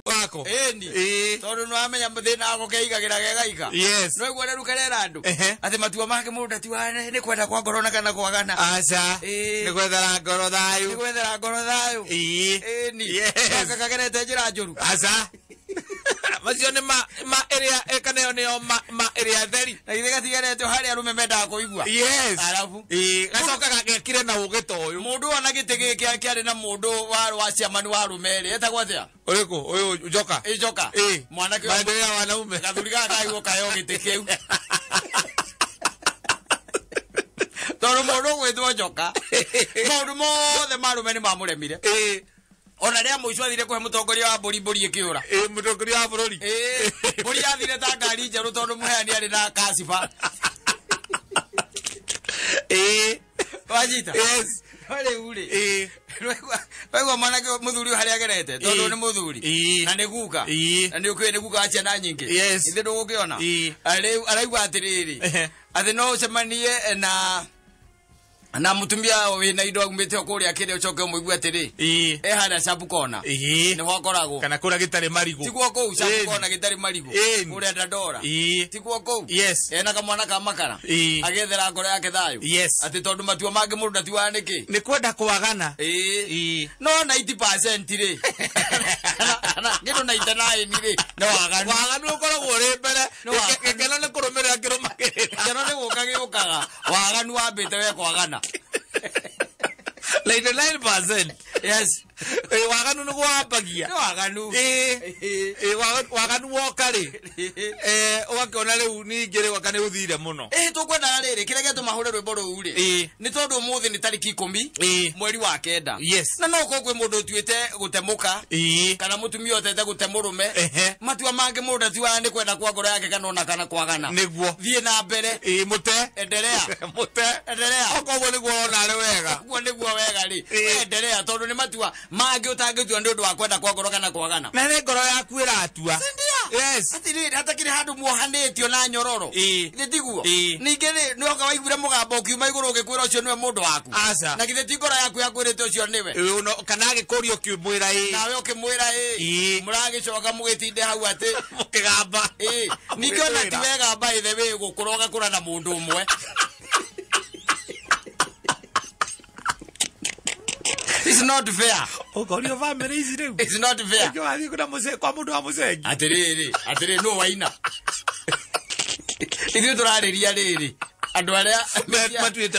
Wako. Ĩni. Ĩĩ. Tondũ nĩwamenya thĩna wako keigagĩra gegaika. Yes. No igua rĩu karera andũ. Ehe. Atĩ matua make mũndũ atiugaga nĩ kwenda kwa ngoro na kana kwagana. Aca. Ĩĩ. Nĩ gwethera ngoro Nĩ thayũ. gwethera ngoro thayũ. Ĩĩ. Ĩni. Yes. Gaka kagerete njĩra njũru. Aca. Macio nĩ ma ĩrĩa kana ĩyo nĩyo ma ĩrĩa theri. Na githĩ gatigerete harĩa arũme mendaga kũigua. Yes. Arabu. Ĩĩ. Gacoka gagekire na ũgĩ ta ũyũ. Mũndũ ona gĩtĩ gĩkĩ kĩarĩ na mũndũ wa ciamani wa arũme rĩ etagwo atĩa? Ũrĩkũ? Ũyũ njoka. Ĩ njoka. Ĩĩ. Mwanake ũyũ- Maendeleo ya wanaume. Gathuri gaka kaigua kayo gĩtĩ kĩu. Tondũ mũndũ ũgwĩtwo njoka maũndũ mothe ma arũme nĩ mamũremire. Ĩĩ. Ona rĩa mũico athire kũhe mũtongoria wa mbũri mbũri ĩkĩũra. Ĩĩ mũtongoria wa bũrũri. Ĩĩ, mbũri yathire ta ngari njerũ tondũ mũheani arĩ na kaciba. Ĩĩ. Wanyita? Yes. No rĩu rĩ, Ĩĩ. waigua mwanake mũthuri ũyũ harĩa agerete tondũ Ĩĩ. nĩ mũthuri Ĩĩ. na nĩ guka Ĩĩ. na nĩ ũkĩũĩ nĩ guka wa ciana nyingĩ. Yes. Ithe ndũgũkĩona? Ĩĩ. Rĩu araigua atĩrĩrĩ Ehe. atĩ no ũcemanie na mũtumia wĩna indo aumĩte o kũrĩa kĩrĩa ũcoke ũmũigue atĩrĩ Ĩĩ. e harĩa Sharp Corner Ĩĩ. nĩho akoragwo. Kana kũrĩa gĩtarĩ marigũ. Tiguo kũu Sharp Ĩĩ. Corner gĩtarĩ marigũ Ĩĩ. kũrĩa Dandora. Ĩĩ. Tiguo kũu. Yes. Ena kamwana ka makara. Ĩĩ. Agĩethera ngoro yake thayũ. Yes. Atĩ tondũ matua mangĩ mũndũ ndatuaga nĩkĩ. Nĩ kwenda kwagana. Ĩĩ. Ĩĩ. No 90% rĩ. Kana kĩndũ 99 rĩ nĩ waganu. Waganu ũkoragwo ũrĩ mbere. Nĩ waganu. Gĩkeno nĩ kũrũmĩrĩra kĩrũmagĩrĩra. Gĩkeno nĩ gũka gĩũkaga. Waganu wambĩte we kwagana. 99%. Yes. Ĩĩ, waganu nĩguo wambagia. Nĩ waganu. Ĩĩ. Ĩĩ, waganu woka rĩ. Ũgakĩona rĩu ningĩ rĩ waka nĩ ũthire mũno. Ĩĩ tũkwendaga rĩrĩ kĩrĩa gĩatũma hũre rwĩmbo rũu rĩ Ĩĩ. nĩ tondũ ũmũthĩ nĩ tarĩki 10 Ĩĩ. mweri wa 9. Yes. Na no ũkorwo kwĩ mũndũ ũtuĩte gũtemũka Ĩĩ. kana mũtumia ũtete gũte mũrũme. Ehe. Matua mangĩ mũndũ atuaga nĩ kwenda kwa ngoro yake kana ona kana kwagana. Nĩguo. Thiĩ na mbere. Ĩĩ, mũte. Endelea. Mũte. Endelea. Okorwo nĩguo ũrona arĩ wega. Ũguo nĩguo wega rĩ. Ĩĩ. Endelea tondũ nĩ matua mangĩ ũtangĩtua nĩ ũndũ wa kwenda kwa ngoro kana kwagana. Na nĩ ngoro yaku ĩratua. Sindio? Yes. Atĩrĩrĩ hatakĩrĩ handũ muohanĩtio na nyororo. Ĩĩ. Githĩ tiguo? Ĩĩ. Ningĩ rĩ nĩ oka waiguire mũgambo ũkiuma igũrũ ũgĩkwĩra ũcio nĩwe mũndũ waku. Aca. Na githĩ ti ngoro yaku yakwĩrĩte ũcio nĩwe. Ĩĩ, kana agĩkũria ũkĩmwĩra ĩĩ. Nawe ũkĩmwĩra ĩĩ. Ĩĩ. Mũragĩcoka mũgĩtinde hau atĩ Mũkĩgamba. ĩĩ. Ningĩ ona ti wega by the way gũkũra ũgakũra na mũndũ ũmwe. It's not fair. Ũkorio bamĩrĩ ici rĩu. It's not fair. Rĩngĩ wathiĩ kuna kwa mũndũ wa mũcengi. Atĩrĩrĩ, atĩrĩrĩ nũ waina? Ithuĩ tũrarĩria rĩrĩ andũ arĩa Matuĩte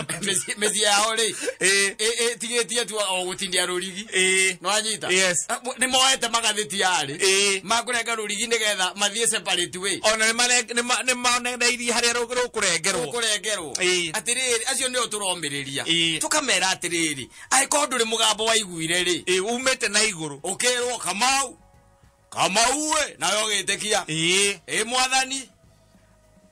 mĩciĩ yao rĩ Ĩĩ. ĩtigĩtie tu o gũtindia rũrigi. Ĩĩ. Nĩ wanyita? Yes. Nĩ moete magathĩti yarĩ. Ĩĩ. Makũrenga rũrigi nĩgetha mathiĩ separate way. Ona nĩ moneneirie harĩa rũkũrengerwo. Rũkũrengerwo. Ĩĩ. Atĩrĩrĩ acio nĩo tũromĩrĩria. Ĩĩ. Tũkamera atĩrĩrĩ angĩkorwo ndũrĩ mũgambo waiguire rĩ Ĩĩ, umĩte na igũrũ. ũkĩrwo Kamau Kamau we nawe ũgĩtĩkia. Ĩĩ. Ĩ mwathani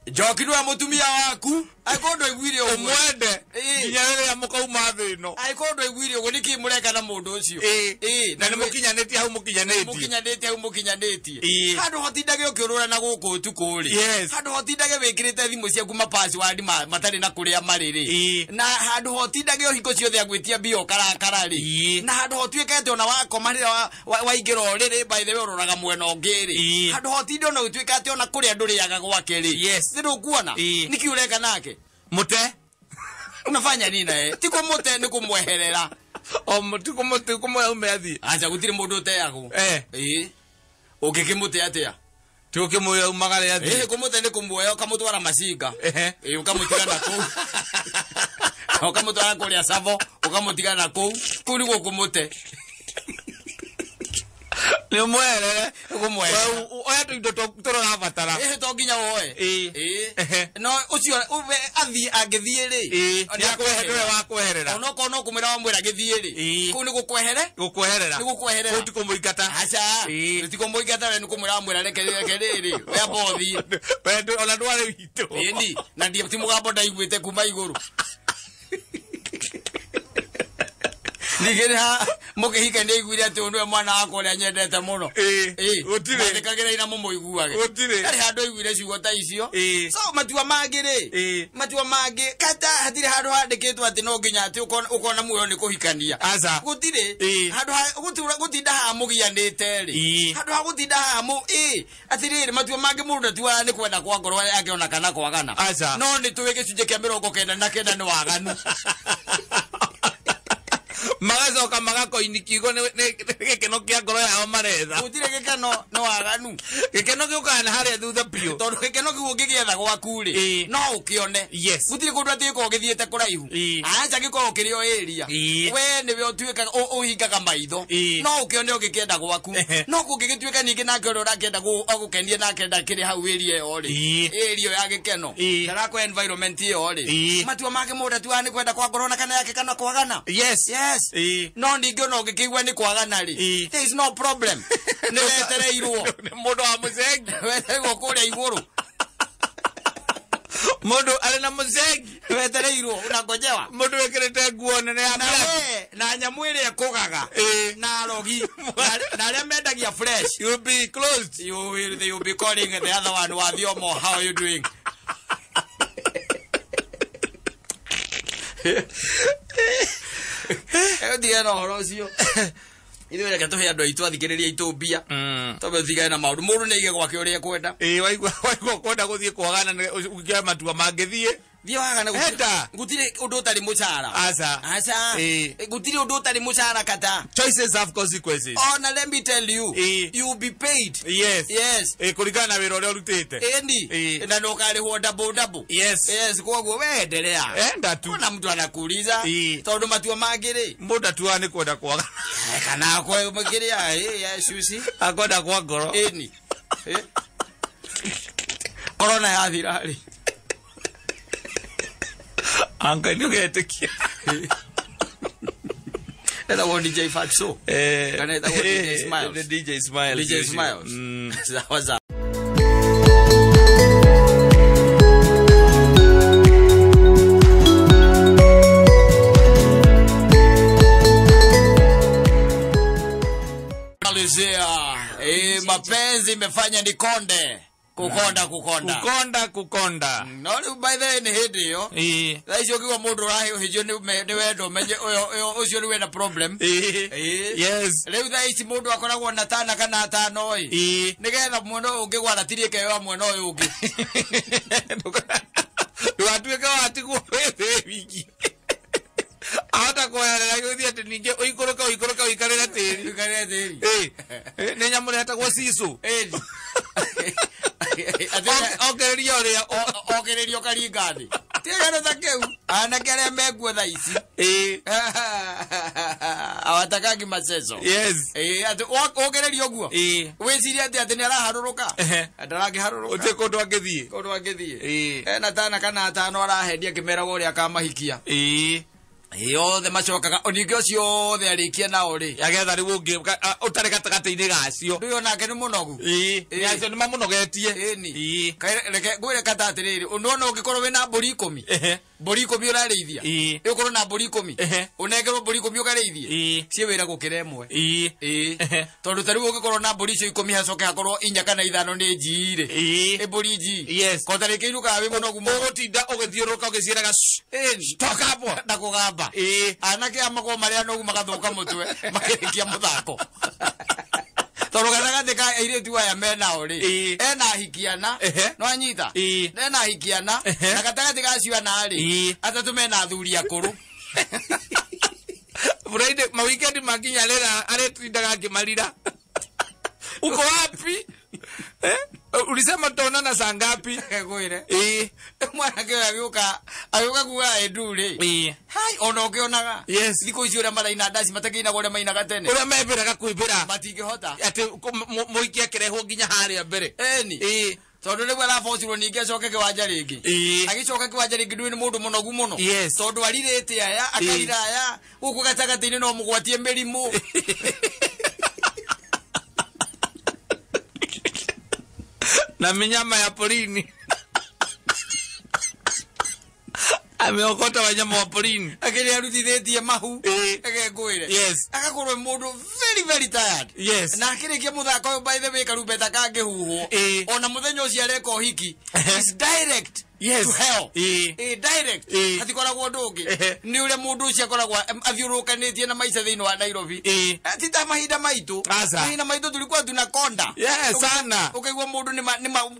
Njoki nĩwe mũtumia waku angĩkorwo ndwaiguire ũguo Ũmwende Ĩĩ. nginya rĩrĩa mũkauma thĩ ĩno. Angĩkorwo ndwaiguire ũguo nĩkĩ mũreka na mũndũ ũcio. Ĩĩ. Ĩĩ. Na nĩ mũkinyanĩtie hau mũkinyanĩtie. Mũkinyanĩtie hau mũkinyanĩtie. Ĩĩ. Handũ hotindage ũkĩũrũra na gũkũ ũtukũ rĩ. Yes. Handũ hotindage wĩkĩrĩte thimũ ciaku ma password matarĩ na kũrĩa marĩ rĩ. Ĩĩ. Na handũ hotindage hingo ciothe agwĩtia mbia ũkarakara rĩ. Ĩĩ. Na handũ hotuĩkĩte ona wakoma rĩrĩa waingĩra ũrĩrĩ by the way ũroraga mwena ũngĩ rĩ. Ĩĩ. Handũ hotinde ona ũtuĩke atĩ ona kũrĩa ndũrĩaga gwake rĩ. Yes. Nĩ ndũkuona? Ĩĩ. Nĩkĩ ũreka nake? Mũte. Unafanya nini naye? Ti kũmũte nĩ kũmweherera. O ti kũmũte ume athiĩ. Aca gũtirĩ mũndũ ũteagwo. Eh. Ĩĩ. Ũngĩkĩmũte atĩa? Ti ũkĩmũoya umagare athiĩ. Ĩĩ kũmũte nĩ kũmuoya ũkamũtwara macinga. Ehe. Ĩĩ ũkamũtiga na kũu. Ũkamũtwara kũrĩa Savo ũkamũtiga na kũu. Kũu nĩguo kũmũte. Nĩ ũmweherere. Ũkũmweherera. Oya tũindo tũrabatara. Ĩĩ to nginya woe. Ĩĩ. Ĩĩ. Ehe. No ũcio athiĩ angĩthiĩ rĩ. Ĩĩ. Nĩ Nĩ nĩwe wa kweherera. Onokorwo no kũmwĩra wamwĩra gĩthiĩ rĩ. Ĩĩ. Kũu nĩ gũkwehere? Gũkweherera. Nĩ gũkweherera. Kũu ti kũmũingata. Aca. Ĩĩ. Ti kũmũingata we nĩ kũmwĩra wamwĩra reke reke rĩrĩ. We amba ũthiĩ. We ona ndwarĩ witũ. Ĩni. Na ti mũgambo ndaiguĩte kuma igũrũ. Ningĩ ha mũkĩhika nĩ aiguire atĩ ũyũ nĩwe mwana wakwa ũrĩa nyendete mũno. Gũtirĩ. Mathĩkagĩra na mũmũiguage. Gũtirĩ. Harĩ handũ aiguire ciugo ta icio. Ĩĩ. So matua mangĩ rĩ. Ĩĩ. Matua mangĩ kata hatirĩ handũ handĩkĩtwo atĩ no nginya atĩ ũkona muoyo nĩ kũhikania. Aca. Gũtirĩ. Ĩĩ. Handũ ha gũtinda haha mũgianĩte rĩ. Ĩĩ. Handũ ha gũtinda haha ĩ atĩrĩrĩ matua mangĩ mũndũ atuaga nĩ kwenda kwa ngoro akĩona kana kwagana. Aca. No nĩ tũĩ gĩcunjĩ kĩa 99 nĩ waganu. Magacoka magakoini kiugo nĩ gĩkeno kĩa ngoro yao maretha. Gũtirĩ gĩkeno nĩ waganu. Gĩkeno gĩũkaga na harĩa thutha biũ. Tondũ gĩkeno kĩu ũngĩgĩetha gwaku rĩ Ĩĩ. no ũkĩone. Yes. Gũtirĩ kũndũ atĩ gĩkoragwo gĩthiĩte kũraihu. Ĩĩ. Aca gĩkoragwo kĩrĩ o area. Ĩĩ. We nĩwe ũtuĩkaga ũhingaga maitho. Ĩĩ. No ũkĩone ũngĩkĩenda gwaku. Ehe. No kũngĩgĩtuĩka ningĩ nake ũrĩa ũrakĩenda agũkenie nake ndakĩrĩ hau area ĩyo rĩ. Ĩĩ. Area ĩyo ya gĩkeno. Ĩĩ. Ndarakwa environment ĩyo rĩ. Ĩĩ. Matua make mũndũ atuaga nĩ kwenda kwa ngoro na kana yake kana kwagana. Yes. Yes. Ĩĩ. No ningĩ ona ũngĩkĩigua nĩ kwagana rĩ. Ĩĩ. There is no problem. Nĩ wetereirwo. Nĩ mũndũ wa mũcengi. Wetereirwo kũrĩa igũrũ. Mũndũ arĩ na mũcengi. Wetereirwo unangojewa. Mũndũ wĩkĩrĩte nguo nene ya Na black. we na nyamũ ĩrĩa ĩkũgaga. Ĩĩ. Na arogi na arĩa mendagia fresh. You will be closed. You will be calling the other one wa Thiomo, how are you doing? Ĩyo na ũhoro ũcio. Ithuĩ reke tũhe andũ aitũ athikĩrĩria aitũ mbia. Tondũ tigane na maũndũ. Mũndũ nĩ aige gwake ũrĩa ekwenda. Ĩĩ waigua kwenda gũthiĩ kwagana ũkĩoya matua mangĩthiĩ. Thiĩ wagane Enda. gũtirĩ ũndũ ũtarĩ mũcara. Aca. Aca. Ĩĩ. Gũtirĩ ũndũ ũtarĩ mũcara kata. Choices have consequences. Ona let me tell you. Ĩĩ. You will be paid. Yes. Yes. Ĩĩ kũringana na wĩra ũrĩa ũrutĩte. Ĩni. Ĩĩ. Na ndũkarĩhwo double double. Yes. Yes, koguo wendelea. Enda tu. Kuna mtu anakuuliza Ĩĩ. tondũ matua mangĩ rĩ Mũndũ atuaga nĩ kwenda kwagana. kana kĩrĩa yes you see. Akwenda kwa ngoro. Ĩni. Corona yathira rĩ. Anga nĩ ũgetĩkia. Etagwo DJ Fatso. Kana etagwo DJ Smiles. DJ Smiles. DJ Smiles. Sawa sawa. Malizia. Mapenzi imefanya nikonde. Kukonda kukonda. Kukonda kukonda. No rĩu by the way nĩ hĩndĩ ĩyo. Ĩĩ. Thaa icio ũkiuga mũndũ ũrahĩũhĩjio nĩ wendo menye ũyũ ũcio nĩ wĩna problem. Ĩĩ. Ĩĩ. Yes. Rĩu thaa ici mũndũ akoragwo na tana kana atano ĩ. Ĩĩ. Nĩgetha mwena ũyũ ũngĩ gwaratirie ĩkeheo mwena ũyũ ũngĩ. Ndũgatuĩke watigwo wĩ wiki. Ahota kweherera gĩthiĩ atĩ ningĩ ũikũrũke ũikũrũke ũikarĩre tĩri. Ũikarĩre tĩri. Ĩĩ. Nĩ nyamũ ĩrĩa ĩtagwo cicũ. Ĩni. Ongereria ũrĩa Ongererio karinga thĩ. Ti gano ta kĩu. Anake arĩa mekuo thaa ici. Ĩĩ. Awatakangi maceco. Yes. Ĩĩ atĩ ongererio ũguo. Ĩĩ. Wĩcirie atĩ atĩ nĩ araharũrũka. Ehe. Ndarangĩharũrũka. Gũtirĩ kũndũ angĩthiĩ. Kũndũ angĩthiĩ. Ĩĩ. Ena tana kana atano arahendia akĩmeraga ũrĩa akamahikia. Ĩĩ. Ĩĩ othe macokaga ningĩ ũcio othe arĩkia nao rĩ. Agetha rĩu ũngĩ ũtarĩ gatagatĩ-inĩ gacio. Ndũĩ onake nĩ mũnogu. Ĩĩ. Ĩĩ. Acio nĩ mamũnogetie. Ĩni. Ĩĩ. Reke ngwĩre kata atĩrĩrĩ, nĩwona ũngĩkorwo wĩna mbũri 10. Ehe. Mbũri 10 ũrarĩithia. Ĩĩ. Ũkorwo na mbũri 10. Ehe. Ũnengerwo mbũri 10 ũkarĩithie. Ĩĩ. Ciĩ wĩra gũkĩra ĩmwe. Ĩĩ. Ĩĩ. Ehe. Tondũ ta rĩu ũngĩkorwo na mbũri icio 10 hacoke hakorwo 4 kana 5 nĩ njii rĩ. Ĩĩ. Ĩ mbũri njii. Yes. Ko ta rĩngĩ inũkaga wĩ mũnogu mũno. Ũgũtinda ũgĩthiũrũrũka ũgĩciĩraga Ĩni. toka hapo. Na kũgamba. Ĩĩ. Anake aya makoragwo marĩ anogu magathũka mũtwe makĩrĩkia mũthako. Tondũ gatagatĩ ka airĩtu aya menao rĩ, Ĩĩ. ena ahikiana, Ehe. no anyita? Ĩĩ. Ena ahikiana, Ehe. na gatagatĩ ka acio ana rĩ, Ĩĩ. atatũ mena athuri akũrũ. Friday ma weekend makinya rĩra arĩtindaga akĩmarira. Uko wapi? Ulisema tutaonana saa ngapi? Ngwĩre. Ĩĩ. Mwanake ũyũ agĩũka kuga endu rĩ. Ĩĩ. Hai, ona ũkĩonaga. Yes. Thikũ ici ũrĩa maraina ndaci matakĩinaga ũrĩa mainaga tene. Ũrĩa membĩraga kwĩmbĩra. Matingĩhota. Atĩ mũhiki akĩrehwo nginya harĩa mbere. Ĩni. Ĩĩ. Tondũ nĩguo arabocirwo ningĩ acoke kĩwanja rĩngĩ. Ĩĩ. Agĩcoka kĩwanja rĩngĩ ndũĩ nĩ mũndũ mũnogu mũno. Yes. Tondũ arirĩte aya, akarira aya, gũkũ gatagatĩ-inĩ no mũgwatie mĩrimũ. Na minyama ya porini. Ameokota wanyama wa porini. Akĩrĩa arutithĩtie mahu. Ĩĩ. Ege reke ngwire. Yes. Agakorwo mundu very very tired. Yes. Na akirikia muthako uyu by the way karumbeta kangihuhwo. Ona muthenya ucio areka uhiki. Is direct. Yes. To hell. Direct. Hatikoragwo undu ungi. Ni uria mundu ucio akoragwo athiurukanitie na maica thiini wa Nairobi. Ti ta mahinda maitu. Mahinda maitu tulikuwa tunakonda. Yes, sana. Ukaigua mundu ni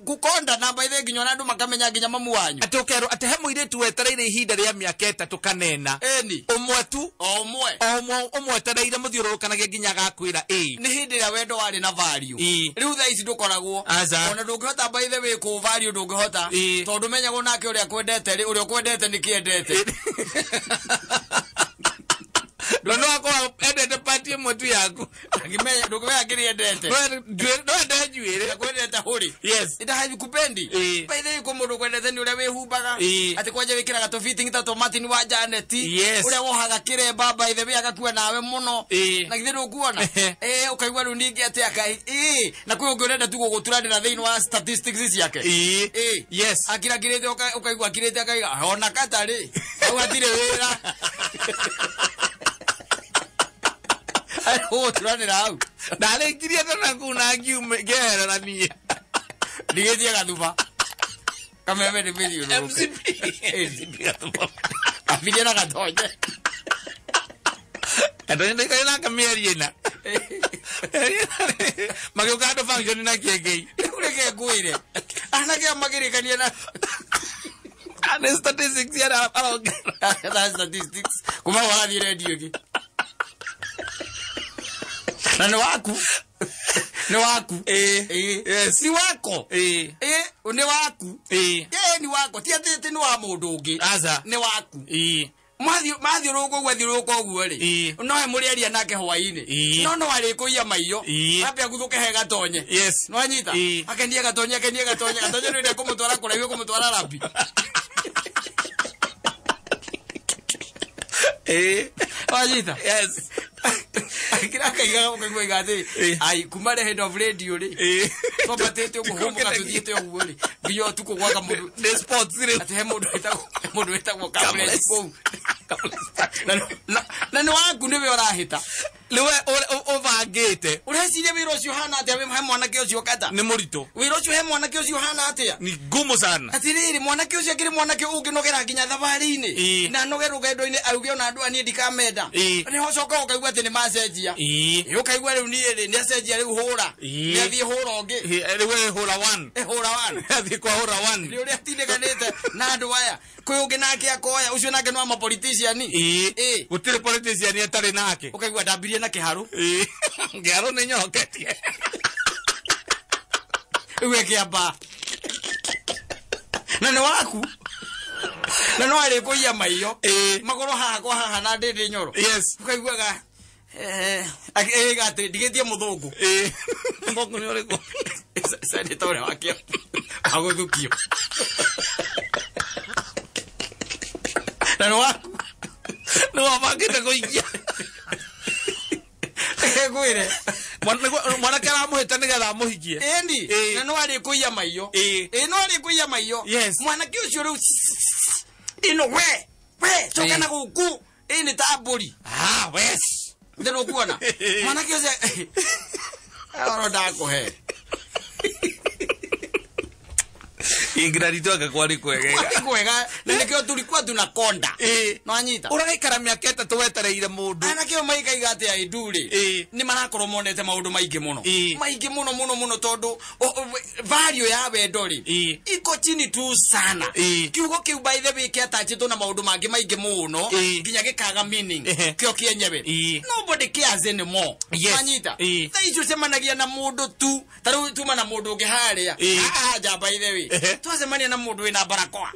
gukonda na by the nginya ona andu makamenya nginya mamu wanyu. Ati ukerwo ati he muiritu wetereire ihinda ria miaka 3 kanena. Eni. Umwe tu. O umwe. O umwe umwetereire muthiururukanagia nginya agakwira ĩ. Ni hindi ria wendo wari na value. Riu thaa ici ndukoragwo. Ona ndungihota by the way ku value ndungihota. Tondu menyagwo nake uria kwendete ri uria kwendete ni kiendete. No akorwo endete party imwe tu yaku. Ngimenya ndungimenya kiriendete. No ende njuire. Kwendete huri. Yes. Ida kupendi. By the way ko mundu kwendete ni uria wihumbaga. Ati kwanja wikiraga to fitting ta to Martin wa Janet. Uria wohaga kiremba by the way agakua nawe muno. Na githĩ ndukuona. Ukaigua riu ningi ati akai. Na kwi ungi urenda tu guguturanira thiini wa statistics ciake. Yes. Akirakirite ukaigua akirite akaiga ona katari. Hau hatirĩ wĩra. Turanira hau. Ndarĩkirie tena kuu na ngiume ngeherera niĩ. Ndigĩtie gathuba. Kameme nĩ mĩthiũrũrũke. MCP. MCP gathuba. Abirie na gatonye. Gatonye ndaikare nake mĩeri ĩna. Magĩũka andũ function na kĩengei. Rĩu reke ngwĩre. Anake aya magĩrĩkania na Nĩ statistics arongerera. Statistics. Kuma warathiĩ redio ĩngĩ. Na ni waku. Ni waku. Yes. Ni wako. Ni waku. Ni wako. Ti ati ni wa mundu ungi. Ni waku. Mathiũrũrũka ũguo athiũrũrũka ũguo rĩ. No he mũrĩaria nake hwaĩ-inĩ. No no arĩkũiya maiyo. Ambe aguthũke he gatonye. Yes. No anyita. Akenie gatonye akenie gatonye. Gatonye nĩ ũrĩa kũmũtwara kũraihu kũmũtwara rabi. Wanyita. Yes. Akira kaiga ukaigua igathi. Ai kuma re head of radio ri. Twambatĩte ũguo hũmũka tũthiĩte ũguo ri. Nginya ũtukũ gwaka mũndũ. Nĩ sports ri. Ati he mũndũ wĩtagwo Kamles kũu. Na nĩ waku nĩwe ũrahĩta. Nĩwe ũbangĩte. Ũreciria wĩra ũcio ũhana atĩa he mwanake ũcio kata? Nĩ mũritũ. Wĩra ũcio he mwanake ũcio ũhana atĩa? Ni ngumu sana. Atirĩrĩ mwanake ũcio akĩrĩ mwanake ũngĩnogera nginya thabarĩ-inĩ. Na noge rũgendo-inĩ auge ona andũ ania ndikamenda. Nĩho ũcoka ũkaigua atĩ nĩ macenjia. Ũkaigua rĩu niĩ rĩ nĩ acenjia rĩu hũra. Nĩ athiĩ hũra ũngĩ. Rĩu ĩ hũra one. Hũra one. Athiĩ kwa hũra one. Nĩ ũrĩa atindĩkanĩte na andũ aya. Kwĩ ũngĩ nake akoya ũcio nake no ama politician. Gũtirĩ politician atarĩ nake. Ũkaigua ndambirie na kĩharũ. Kĩharũ nĩ nyoketie. Rĩu ĩkĩamba. Na nĩ waku. Na no arĩkũiya maiyo. Magũrũ haha kwa haha na ndĩndĩ nyoro. Yes. Ũkaiguaga atĩ ndigĩtie mũthũngũ. Mũthũngũ nĩ ũrĩkũ? Senator ũrĩa wa Kĩambu. Agũthukio. Na nĩ waku. Nĩ wabangĩte kũikia. Ngwĩre. Mwanake aramũhĩta nĩgetha amũhikie. Ĩni. Na no arĩkũiya maiyo. No arĩkũiya maiyo. Yes. Mwanake ũcio rĩu ĩno we coka na gũkũ. Nĩ ta mbũri. Ah, wes. Ndĩrũkuona. Mwanake ũcio oro ndakũhe. Ingĩrarito anga kwarĩ kwega. Kwarĩ kwega na nĩkĩo tulikuwa tunakonda. No anyita. Ũragaikara mĩaka 3 wetereire mũndũ. Anake o maikaiga atĩ aĩndu rĩ. Nĩ marakorwo monete maũndũ maingĩ mũno. Maingĩ mũno mũno mũno tondũ value ya wendo rĩ. Iko chini tu sana. Kiugo kĩu by the way kĩatachĩtwo na maũndũ mangĩ maingĩ mũno nginya gĩkaga meaning. Kĩo kĩenyewe. Nobody cares anymore. Anyita. Thaa icio ũcemanagia na mũndũ tu. Ta rĩu tuma na mũndũ ũngĩ harĩa. Haha by the way. Twacemania na mũndũ wĩna barakoa.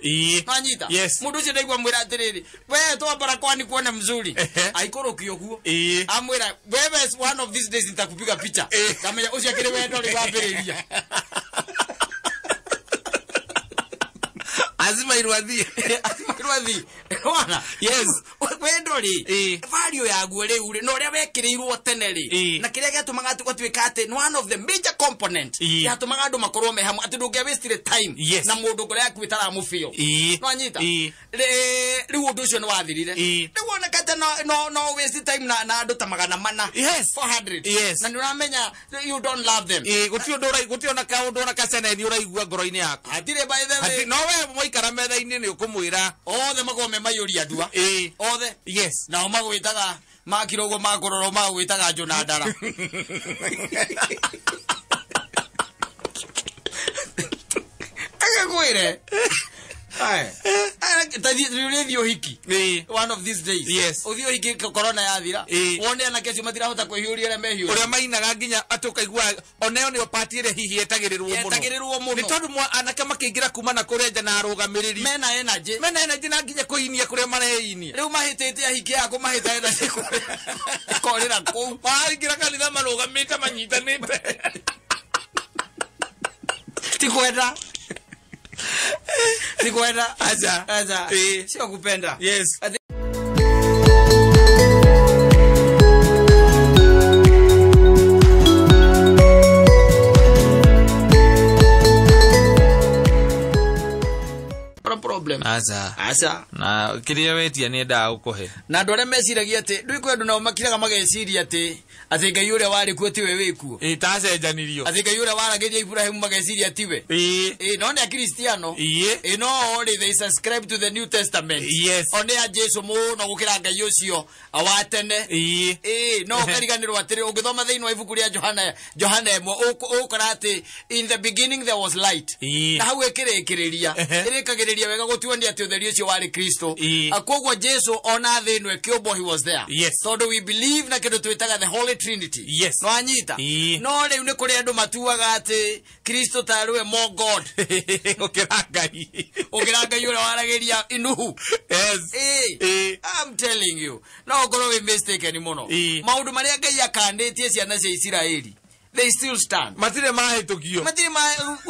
Nwanyita. Yes. Mũndũ ũcio ndaigua mwĩra atĩrĩrĩ, we toa barakoa ni kuone mzuri. Aikũrũkio ũguo. Amwĩra wewe one of these days nitakupiga picha. Kamenya ũcio akĩrĩ wendo rĩ wambĩrĩria. Azima irwathie. Azima Ndwathi. Wana. Yes. Wendo rĩ. Value yaguo rĩu rĩ, na ũrĩa wekĩrĩirwo tene rĩ. Na kĩrĩa gĩatũmaga atĩ gwatuĩka atĩ one of the major component. Yatũmaga andũ makorwo me hamwe atĩ ndũngĩa waste time. Yes. Na mũndũ ngoro yaku ĩtaramũbio. No anyita. Rĩu ũndũ ũcio nĩ wathirire. Rĩu wonekete no waste time na andũ ta 400. Yes. 400. Yes. Na nĩ ũramenya you don't love them. Gũtirĩ ũndũ gũtirĩ ona kaũndũ ona kacene nĩ ũraigua ngoro-inĩ yaku. Hatirĩ by the way. No we mwaikara metha-inĩ nĩ ũkũmwĩra. Othe makorwo me maiyũria ndua. Othe. Yes. Nao magwĩtaga makira ũguo makũrorwo magwĩtaga Njũna Ndara. Agĩkwĩre. Ũrĩthiĩ ũhiki. One of these days. Yes. Ũthiĩ ũhiki corona yathira. Wone anake acio matirahota kwĩhiũria ũrĩa mehiũria. Ũrĩa mainaga nginya atĩ ũkaigua oneo nĩo party ĩrĩa hihi etagĩrĩrwo mũno. Etagĩrĩrwo mũno. Nĩ tondũ anake makĩingĩra kuma na kũrĩa nja na arũgamĩrĩri. Mena energy. Mena energy na nginya kũinia kũrĩa mareinia. Rĩu mahĩtĩte ahiki aya kũmahĩta energy kũrĩra kũu. Maraingĩra kanitha marũgamĩte manyitanĩte. Ti kwenda. Sikwenda. Acha. Acha. Sio kupenda. Yes. Problem. Acha. Acha. Na kiria wetia ni ndaa gukuhe. Na andu aria meciragia ati ndui kwi andu nao makiraga mageciria ati ati Ngai uria wari kuo tiwe wikuo. Tacenjanirio. Ati Ngai uria waragiria Ibrahimu mageciria tiwe. No ni akristiano. No ri they subscribe to the New Testament. Yes. One a Jesu muno gukira Ngai ucio wa tene. No ukariganirwo atiri ungithoma thiini wa ibuku ria Johana Johana 1 ukora ati in the beginning there was light. Na hau ikirikiriria. Irikagiriria wega gutuonia ati utheri ucio wari Kristo. Koguo Jesu ona thi ino ikiumbwo he was there. Yes. Tondu we believe na kindu twitaga the Holy Trinity. Yes. No anyita. No riu ni kuri andu matuaga ati Kristo tarwe more God. Gukira Ngai. Gukira Ngai uria waragiria Inuhu. Yes. I'm telling you. No ukorwo wi mistaken muno. Maundu maria Ngai akanitie ciana cia Isiraeli, they still stand. Matire mahetũkio. Matire ma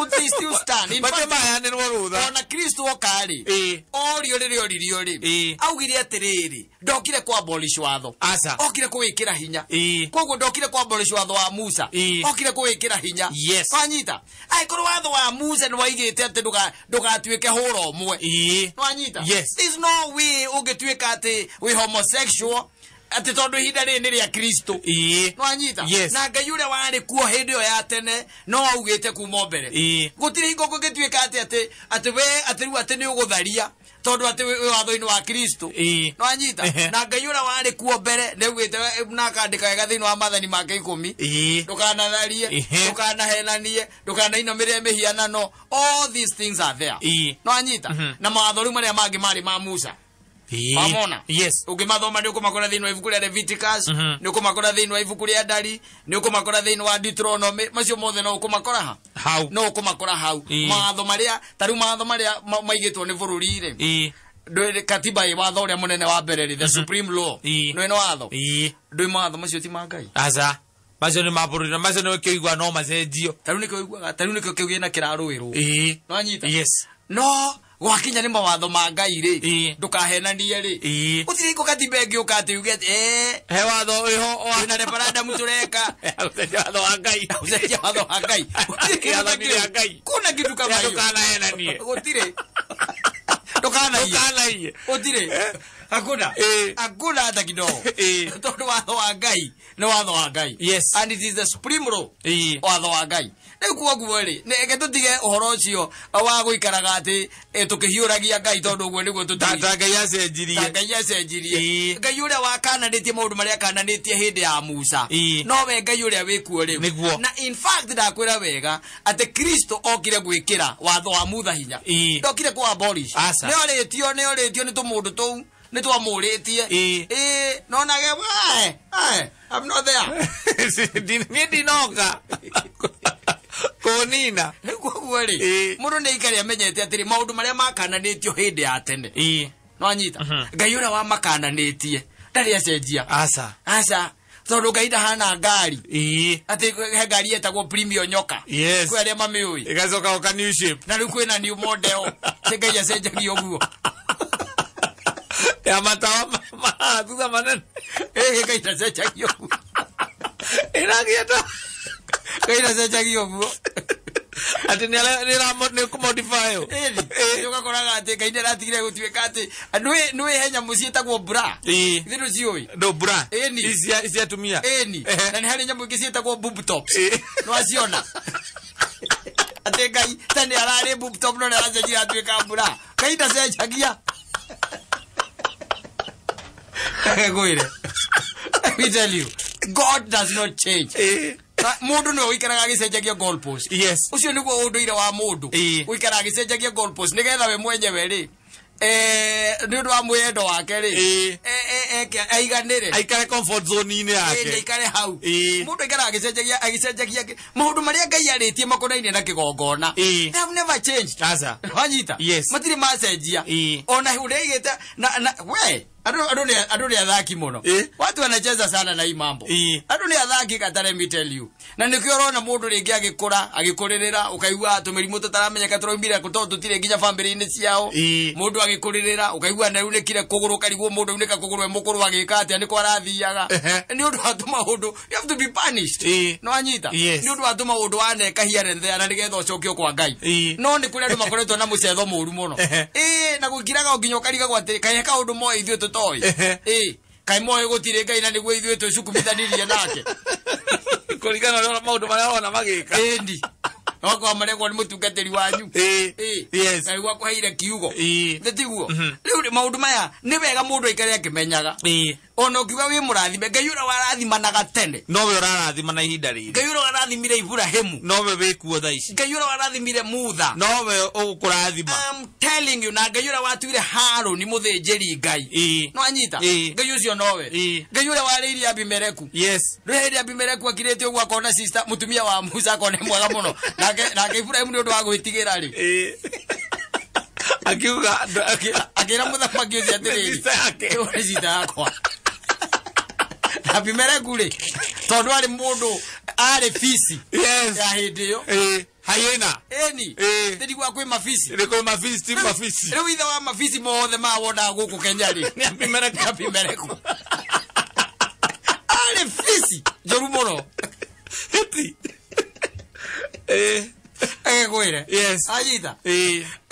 they still stand. Matire maheanĩrwo rũtha. Ona Kristo oka-rĩ, orio rĩrĩa oririo rĩ, augire atĩrĩrĩ, ndokire kwa abolish watho. Aca. Okire kũwĩkĩra hinya. Koguo ndokire kwa abolish watho wa Musa. Okire kũwĩkĩra hinya. Yes. Wanyita? Angĩkorwo watho wa Musa nĩwaigĩte atĩ ndũgatuĩke hũra ũmwe. Nĩwanyita? Yes. There's no way ũngĩtuĩka atĩ wĩ homosexual ati tondu ihinda rĩrĩ nĩ rĩa Kristo. Nĩwanyita? Yes. Na Ngai ũrĩa warĩ kuo hĩndĩ ĩyo ya tene no augĩte kuma mbere. Gũtirĩ hingo kũngĩtuĩka atĩ atĩ atĩ we atĩ rĩu atĩ nĩ ũgũtharia tondu atĩ wĩ watho-inĩ wa Kristo. Nĩwanyita? Na Ngai ũrĩa warĩ kuo mbere nĩ augĩte na akandĩka wega thĩinĩ wa maathani make 10. Ndũkanatharie, ndũkanahenanie, ndũkanainamĩrĩre mĩhianano. All these things are there. Nĩwanyita? Na mawatho rĩu marĩa mangĩ marĩ ma Musa. Wamona? Yes. Ũngĩmathoma nĩ ũkũmakora thĩinĩ wa ibuku rĩa Leviticus, nĩ ũkũmakora thĩinĩ wa ibuku rĩa Ndari, nĩ ũkũmakora thĩinĩ wa Deuteronomy, macio mothe no ũkũmakora ha? Hau. No ũkũmakora hau. Mawatho marĩa, ta rĩu mawatho marĩa maigĩtwo nĩ bũrũri rĩ. Ndũĩ katiba ĩ watho ũrĩa mũnene wa mbere rĩ, the supreme law. Ndũĩ nĩ watho? Ndũĩ mawatho macio ti ma Ngai? Aca. Macio nĩ ma bũrũri na macio nĩ ũkĩigua no macenjio. Ta rĩu nĩkĩo ũiguaga, ta rĩu nĩkĩo kĩu gĩna kĩrarũĩrwo. Nĩwanyita? Yes. No gwakinya nĩ mawatho ma Ngai rĩ, ndũkahenanie rĩ. Gũtirĩ hingo katiba ĩngĩũka atĩ uge atĩ, he watho wĩho kwĩna referendum tũreka. Gũcenjia watho wa Ngai. Gũcenjia watho wa Ngai. Gũtirĩ kĩndũ ta kĩu. Kuna kitu kama hiyo. Ndũkanahenanie. Gũtirĩ. Ndũkanaiye. Ndũkanaiye. Gũtirĩ. Hakuna. Hakuna hata kidogo. Tondu watho wa Ngai nĩ watho wa Ngai. Yes. And it is the supreme law. Watho wa Ngai. Rĩu koguo rĩ, reke tũtige ũhoro ũcio wa gũikaraga atĩ tũkĩhiũragia Ngai tondũ ũguo nĩguo tũtariĩ. Ta Ngai acenjirie. Ta Ngai acenjirie. Ngai ũrĩa wakananĩtie maũndũ marĩa akananĩtie hĩndĩ ya Musa. Nowe Ngai ũrĩa wĩkuo rĩu. Nĩguo. Na in fact ndakwĩra wega atĩ Kristo okire gwĩkĩra watho wa Musa hinya. Ndokire kũ abolish. Nĩorĩtio nĩ tũmũndũ tũu. Nĩ twamũrĩtie. Nonage we, I'm not there. Niĩ ndinoka. Kũnina. Koguo rĩ, mũndũ nĩ aikare amenyete atĩrĩ maũndũ marĩa makananĩtio hĩndĩ ya tene. Nĩwanyita? Ngai ũrĩa wamakananĩtie ndarĩ acenjia. Aca. Aca. Tondũ Ngai ndahana ngari. Atĩ he ngari yetagwo Premio Nyoka. Yes. Kwĩ arĩa mamĩũĩ. Ĩgacoka gũka new shape. Na rĩu kwĩna new model. Ngai acenjagia ũguo. Ya matawa thutha manene. Ĩ Ngai ndacenjagia ũguo. Ĩragia ta Ngai ndacenjagia ũguo. Atĩ nĩ kũmodify. Ĩni ũgakoraga atĩ Ngai nĩaratigire gũtuĩka atĩ nĩwĩ he nyamũ ciĩtagwo bra. Ĩĩ. Ithe ndũciũĩ? No bra. Ĩni. Ici atumia. Ĩni. Na nĩ harĩ nyamũ ingĩ ciĩtagwo boob tops. Ĩĩ. Nĩwaciona? Atĩ Ngai tene ararĩ boob top no nĩaracenjia atuĩka bra. Ngai ndacenjagia. Ngwĩre. Let me tell you, God does not change. Mũndũ nĩwe ũikaraga agĩcenjagia goalpost. Yes. Ũcio nĩguo ũndũire wa mũndũ. Ũikaraga agĩcenjagia goalpost nĩgetha we mwenyewe rĩ, nĩ ũndũ wa mwĩyendo wake rĩ, aiganĩre. Aikare comfort zone-inĩ yake. Aikare hau. Mũndũ aikaraga agĩcenjagia maũndũ marĩa Ngai arĩtie makonainie na kĩgongona. They have never changed. Aca. Wanyita? Yes. Matirĩ macenjia. Ona ũrĩa aigĩte na we andũ nĩ athaki mũno. Watu wanacheza sana na hii mambo. Andũ nĩ athaki kata, let me tell you. Na nĩkĩo ũrona mũndũ rĩngĩ agĩkũra, agĩkũrĩrĩra, ũkaigua tũmĩrimũ tũtaramenyeka tũraumire kũ tondũ tũtirĩ nginya bamĩrĩ-inĩ ciao. Mũndũ agĩkũrĩrĩra, ũkaigua nĩaunĩkire kũgũrũ, ũkarigwo mũndũ aunĩka kũgũrũ e mũkũrũ agĩka atĩa, nĩkũ arathiaga. Nĩ ũndũ wa tũmaũndũ, you have to be punished. Nĩwanyita? Yes. Nĩ ũndũ wa tũmaũndũ waneka here and there na nĩgetha ũcokio kwa Ngai. No nĩ kũrĩ andũ makoretwo na mũcetho mũru mũno. Na gũkiraga o nginya ũkarigagwo atĩrĩ, kaĩ he kaũndũ moĩ ithuĩ tũtoĩ. Kaĩ moĩ gũtirĩ Ngai na nĩguo ithuĩ twĩcukumithanirie nake. Kũringana na maũndũ marĩa wona magĩka. Ĩni. Okorwo marekwo nĩ mũtungatĩri wanyu. Yes. Kaĩ gwakũheire kiugo. Ĩĩ. Nĩ tiguo? Rĩu maũndũ maya nĩ wega mũndũ aikare akĩmenyaga. Ona ũkiuga wĩ mũrathime, Ngai ũrĩa warathimanaga tene. Nowe ũrarathima na ihinda rĩrĩ. Ngai ũrĩa warathimire Iburahĩmu. Nowe wĩkuo thaa ici. Ngai ũrĩa warathimire Mutha. Nowe ũgũkũrathima. I'm telling you, na Ngai ũrĩa watuire Harũni mũthĩnjĩri Ngai. Nĩwanyita? Ngai ũcio nowe. Ngai ũrĩa warĩirie Abimeleku. Yes. Rĩrĩa hĩndĩ Abimeleku akirĩte ũguo akona sister mũtumia wa Musa akona nĩ mwega mũno. Nake Iburahĩmu nĩ ũndũ wa gwĩtigĩra rĩ. Akiuga akĩra mũthamaki ũcio atĩrĩrĩ, Sister yake. Ĩyo nĩ sister yakwa. Abimeleku rĩ, tondũ arĩ mũndũ arĩ fici. Yes. Ya hĩndĩ ĩyo. Hyena. Ĩni. Tĩrigwa kwĩ mabici. Nĩ kwĩ mabici, ti mabici. Rĩu ithe wa mabici mothe mawonaga gũkũ Kenya rĩ. Nĩ Abimeleku. Nĩ Abimeleku. Arĩ fici njũru mũno. Hĩti. Egwĩre. Yes. Anyita.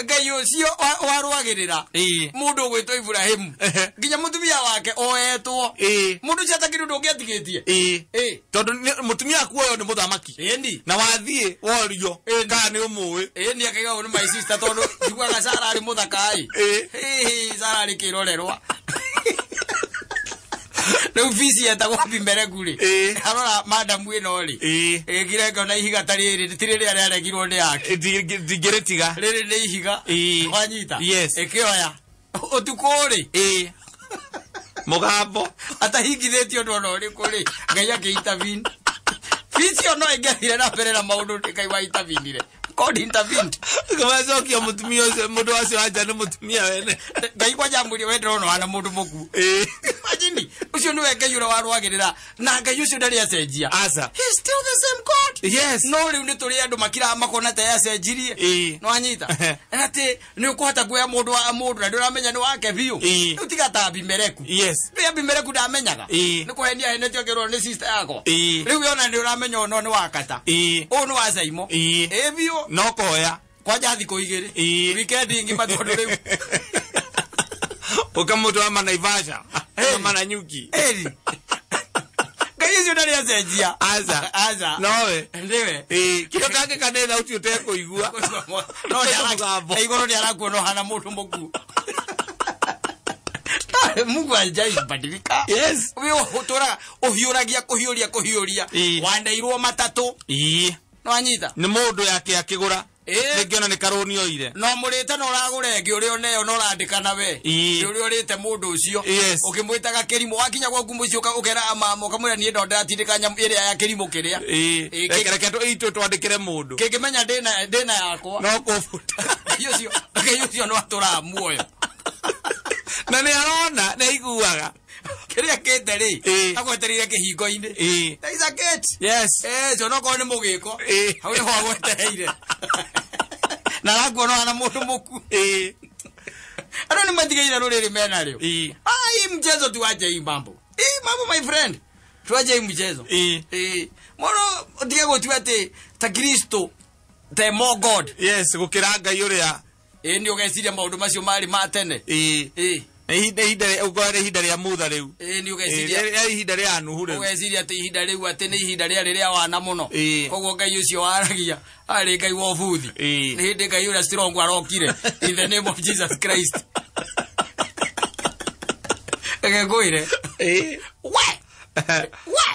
Ngai ũcio warũagĩrĩra. Mũndũ ũgwĩtwo Iburahĩmu. Nginya mũtumia wake oetwo. Mũndũ ũcio atakĩrĩ ũndũ ũngĩ atigĩtie. Tondũ mũtumia aku ũyũ nĩ mũthamaki. Ĩni. Na wathiĩ worio kana nĩ ũmũĩ. Ĩni akaiga ũyũ nĩ my sister tondũ njiguaga Sara arĩ mũthaka-ĩ. Sara arĩ kĩrorerwa. Rĩu bici yetagwo Abimeleku rĩ. Arora madamu ĩno rĩ. Ĩgĩkira ĩkona ihiga ta rĩrĩ, ti rĩrĩa rĩaregirwo nĩ yake. Ndingĩrĩtiga. Rĩrĩ nĩ ihiga. Wanyita? Yes. Ĩkĩoya. Ũtukũ rĩ. Mũgambo. Atahingithĩtio ũndũ ona ũrĩkũ rĩ. Ngai akĩ-intervene. Bici ĩyo no ĩngĩathire na mbere na maũndũ Ngai wa intervenire. God intervened. Kamacokia mũtumia ũcio, mũndũ wacio wa nja nĩ mũtumia wene. Ngai kwanja amwĩrire we ndĩrona wana mũndũ mũkuũ. Imagine, ũcio nĩwe Ngai ũrĩa warũagĩrĩra na Ngai ũcio ndarĩ acenjia. Aca. He is still the same God. Yes. No rĩu nĩ tũrĩ andũ makiraga makona ta acenjirie. Nĩwanyita? Na atĩ nĩ ũkũhota kuoya mũndũ wa mũndũ na ndũramenya nĩ wake biũ. Rĩu tiga ta Abimeleku. Yes. Rĩu Abimeleku ndamenyaga. Nĩ kũhenia ahenetio akĩrwo nĩ sister yakwa. Rĩu we ona nĩ ũramenya ũyũ no nĩ wa kata. Ũyũ nĩ wa Caimo. Ĩ biũ. No koya. Kwanja thikũ igĩrĩ. Weekend ngima tondũ rĩu. Ũkamũtwara wa Manaivasha. Mananyuki. Ĩni. Ngai ũcio ndarĩ acenjia. Aca. Aca. Nowe. Nĩwe. Kĩrĩa ũtangĩka nĩ thauti ũtekũigua. No Mũgambo. igũrũ nĩ arakuona ũhana mũndũ mũkuũ. Mungu hajaibadilika. Yes. Wewe ũtũraga ũhiũragia kũhiũria kũhiũria. Wandeirwo matatũ. Nĩwanyita? Nĩ mũndũ yake akĩgũra. Rĩngĩ ona nĩ karũni oire. No mũrĩte no ũragũra ĩngĩ ũrĩa oneyo no ũrandĩkana we. Nĩ ũrĩa ũrĩte mũndũ ũcio. Yes. Ũkĩmwĩtaga kĩrimũ wakinya gwaku mũciĩ ũkera mama ũkamwĩra niĩ ndo ndĩratindĩka nyamũ ĩrĩa ya kĩrimũ kĩrĩa. Reke itũ twandĩkĩre mũndũ. Kĩngĩmenya ndĩna yakwa. No kũbuta. Ngai ũcio no atũraga muoyo. Na nĩ arona, nĩ aiguaga. Kĩrĩa kĩte rĩ, agwetereire kĩhingo-inĩ. There is a gate. Yes. Ũcio no korwo nĩ mũgĩko. Hau nĩho agwetereire. Na arakuona hana mũndũ mũkuũ. Andũ nĩ matigaire rũrĩrĩ menarĩo. Ĩĩ. Ah, hii mchezo tuache hii mambo. Hii mambo my friend. Tuache hii mchezo. Ĩĩ. Ĩĩ. Mũno ũtige gũtua atĩ ta Kristo the more God. Yes, gũkĩra Ngai ũrĩa. Ĩĩ nĩ ũgeciria maũndũ macio marĩ ma tene. Ĩĩ. Ĩĩ. Nĩ ihinda ihinda rĩa ũkorwo nĩ ihinda rĩa Mutha rĩu. Ĩĩ nĩ Ĩĩ, ũgeciria rĩa ihinda rĩa Nuhu rĩu. ũgeciria atĩ ihinda rĩu atĩ nĩ ihinda rĩarĩ rĩa wana mũno. Ĩĩ. Koguo Ngai ũcio waragia arĩ Ngai wa ũbuthi. Ĩĩ. Nĩ hĩndĩ Ngai ũrĩa strong arokire in the name of Jesus Christ. Reke ngwĩre. Ĩĩ. We! We!